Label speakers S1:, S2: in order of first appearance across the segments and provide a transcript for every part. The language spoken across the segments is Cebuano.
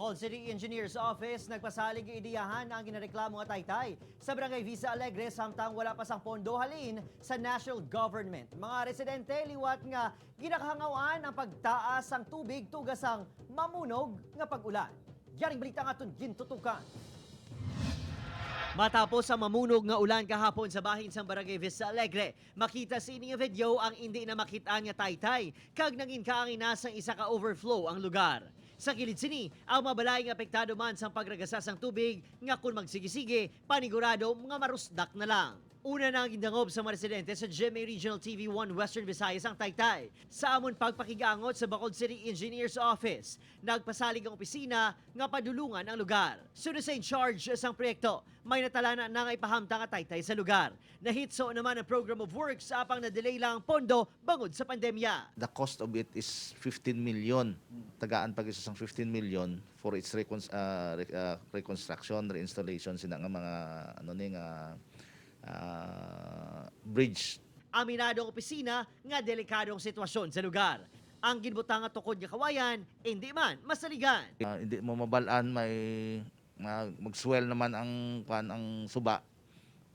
S1: Bacolod City Engineers Office nagpasalig nga ideyahan ang ginareklamo nga taytay sa Barangay Vista Alegre samtang wala pa sang pondo halin sa national government. Mga residente liwat nga ginakahangawan ang pagtaas sang tubig tugas ang mamunog nga pag-ulan. Yaring balita nga aton gintutukan. Matapos ang mamunog nga ulan kahapon sa bahin sang Barangay Vista Alegre, makita sa ini nga video ang hindi na makitaan nga taytay kag nangin kaangin sang isa ka overflow ang lugar. Sa kilid sini, ang mabalay nga apektado man sang pagragasa sang tubig nga kung magsigisige, panigurado mga marusdak na lang. Una na ang gindangop sa mga residente sa GMA Regional TV 1 Western Visayas ang taytay. Sa amon pagpakigangot sa Bacolod City Engineers Office, nagpasalig ang opisina nga padulungan ang lugar. Sunod sa in charge sang proyekto, may natala na nga ipahamtang nga taytay sa lugar. Nahitso naman ang program of works apang na-delay lang ang pondo bangod sa pandemya.
S2: The cost of it is 15 million. Tagaan pag isa sang 15 million for its reconstruction, reinstallation sina nga mga ano ni nga bridge.
S1: Aminado ang opisina nga delikadong sitwasyon sa lugar. Ang ginbutang nga tukod nga kawayan, hindi man masaligan.
S2: Hindi mo mabalaan may magswell naman ang kwan ang suba.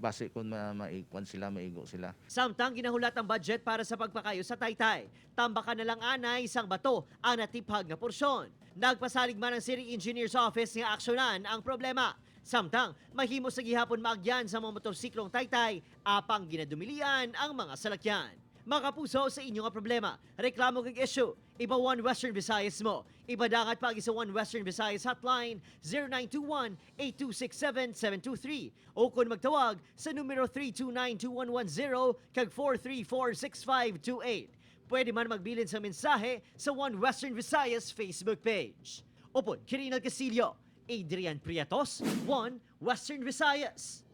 S2: Base kung maikuan sila, maigo sila.
S1: Samtang ginahulat ang budget para sa pagpakayo sa taytay. Tambakan na lang anay isang bato ang natiphag nga porsyon. Nagpasalig man ang City Engineers Office nga aksyonan ang problema. Samtang mahimo sa gihapon maagyan sa mga motorsiklong taytay apang ginadumilian ang mga salakyan. Mga kapuso, sa inyo nga problema, reklamo kag issue, iba One Western Visayas mo. Ipadangat pag sa One Western Visayas hotline 0921-8267-723 o kung magtawag sa numero 329-2110 kag 434-6528. Pwede man magbilin sa mensahe sa One Western Visayas Facebook page. Upod, Kirinal Casillo, Adrian Prietos, One Western Visayas.